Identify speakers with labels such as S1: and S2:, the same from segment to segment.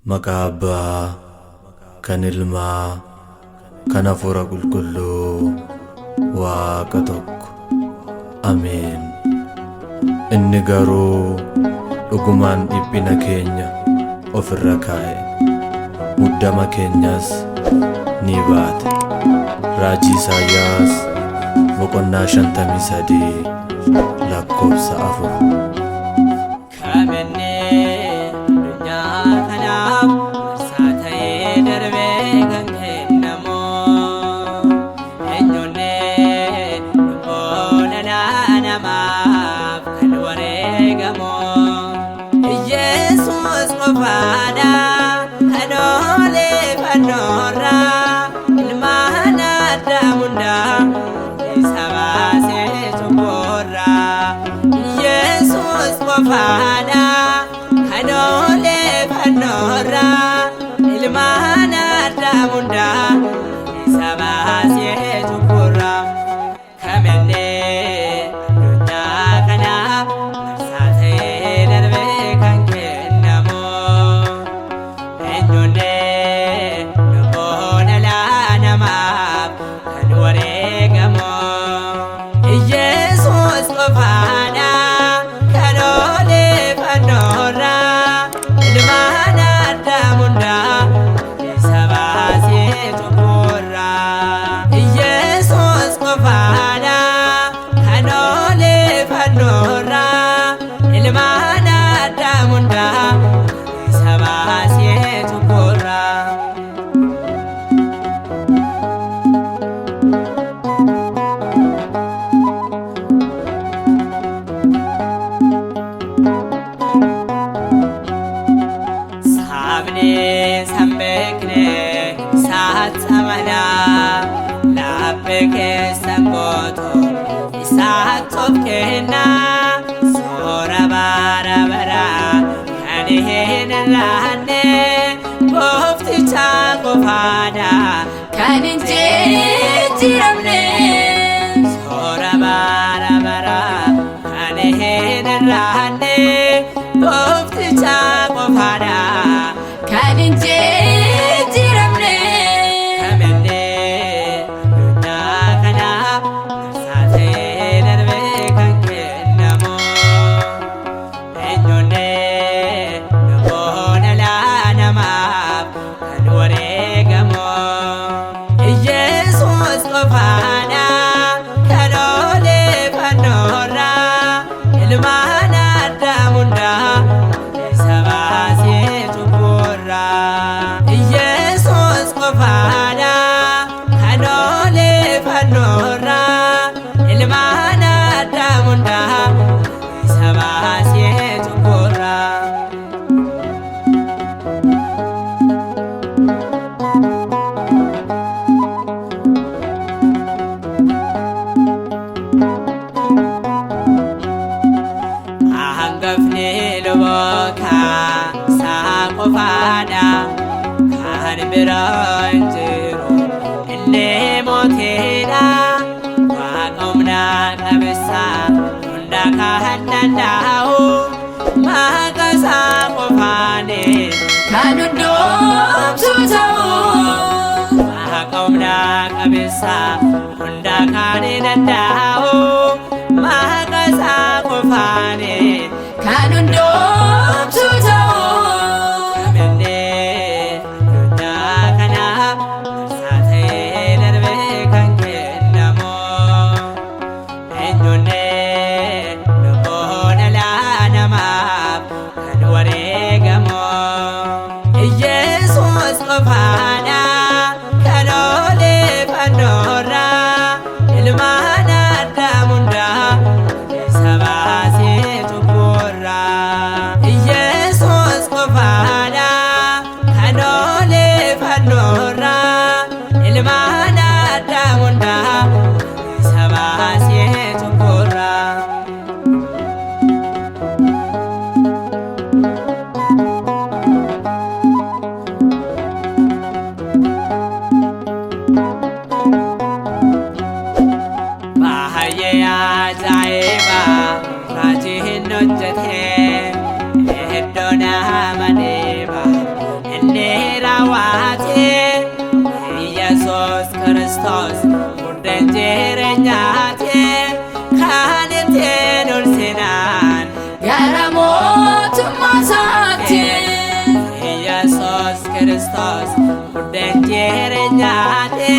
S1: Maqaa Abbaa, kan Ilmaa, kan Hafuura Qulqulluu, Waaqa tokko. Ameen. Inni garuu dhugumaan dhiphina keenya of irra kaa'e, muddama keenyas ni baate. Raajii Isaayyaas boqonnaa 53 lakkoofsa 4.
S2: Kabenne addunyaa kanaaf marsaa ta'ee darbee kan kennamu eenyuunne lubbuu dhala namaaf kan wareegamu Iyeesuus qofaadha kan oolee fannoorraa ilmaan addaam hundaa isa baasee cubbuurraa. Yesus qofaadha kan oolee fannoorraa ilmaan addaam hundaa isa baasee cubburraa kamenne addunyaa kanaaf marsaa ta'ee darbee kan kennamu eenyuunne lubbuu dhala namaaf kan wareegamu. Yesus qofaadha kan oolee fannoorraa ilmaan addaam hundaa isa baasee cubburraa. Yesus qofaadha kan oolee fannoorraa ilmaan addaam hundaa isa baasee cubburraa. Sabni san beekne isaatti amanaa laphee keessan gootu isaatti of kennaa soora bara baraa kan hin laanne goofticha qofaadha
S3: kan hin jijjiiramne.
S2: Soora bara baraa kan hin laanne goofticha qofaadha
S3: kan hin jijjiiramne.
S2: Kamenne addunyaa kanaaf marsaa ta'ee darbee kan kennamu eenyuunne lubbuu dhala namaaf kan wareegamu Yesus qofaadha kan oolee fannoorraa ilmaan addaam hundaa isa baasee cubburraa. Yesus qofaadha kan oolee fannoorraa ilmaan addaam hundaa isa baasee cubburraa. Hangafni lubootaa isaa qofaadha kan biraa hin jiru inni mootiidha waaqa humna qabeessa hunda kan danda'u maqaa isaa qofaani
S3: Kan hundumtuu ta'u.
S2: Waaqa humna qabeessa hunda kan danda'u maqaa isaa qofaani
S3: Kan hundumtuu ta'u.
S2: Kamenne addunyaa kanaaf marsaa ta'ee darbee kan kennamu eenyuunne lubbuu dhala namaaf kan wareegamu Yesus qofaadha kan oolee fannoorraa ilmaan addaam hundaa isa baasee cubburraa. Yesus qofaadha kan oolee fannoorraa ilmaan addaam hundaa isa baasee cubburraa.
S3: isaatti.
S2: Iyesuus Kiristoos buddeen jireenyaati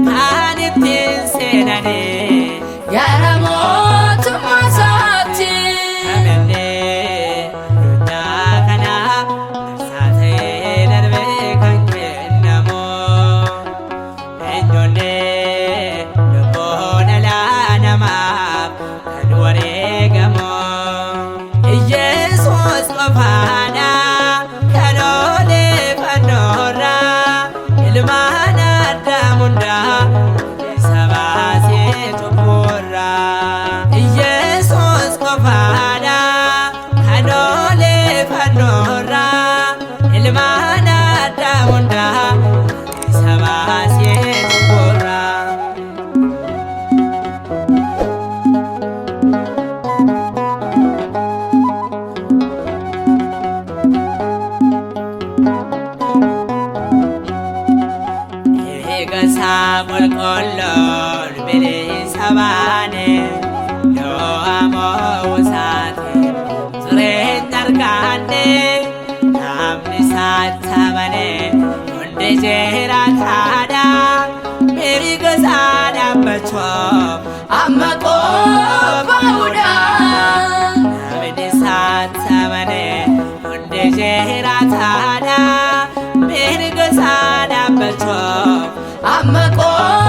S2: kan ittiin seenanii
S3: Gara mootummaa isaatti.
S2: Namni addunyaa kana aarsaa ta'ee darbee kan kennamu eenyuun lubbuu dhala namaaf kan wareegamu Iyesuus qofaadha kan oolee fannoorra ilmaan Addaam hundaa isa baasee cubburra. Iyesuus qofaadha kan oolee fannoorra ilmaan Addaam hundaa isa baasee cubburra. Eegasaa qulqulluun bilisa baane du'a mo'uusaatiin jireenya arganne namni isaatti amane hundi jiraataadha mirga isaa dhaabbachuuf
S3: Amma qophaa'uudha.
S2: Namni isaatti amane hundi jiraataadha mirga isaa dhaabbachuuf
S3: Amma qophaa'uudha.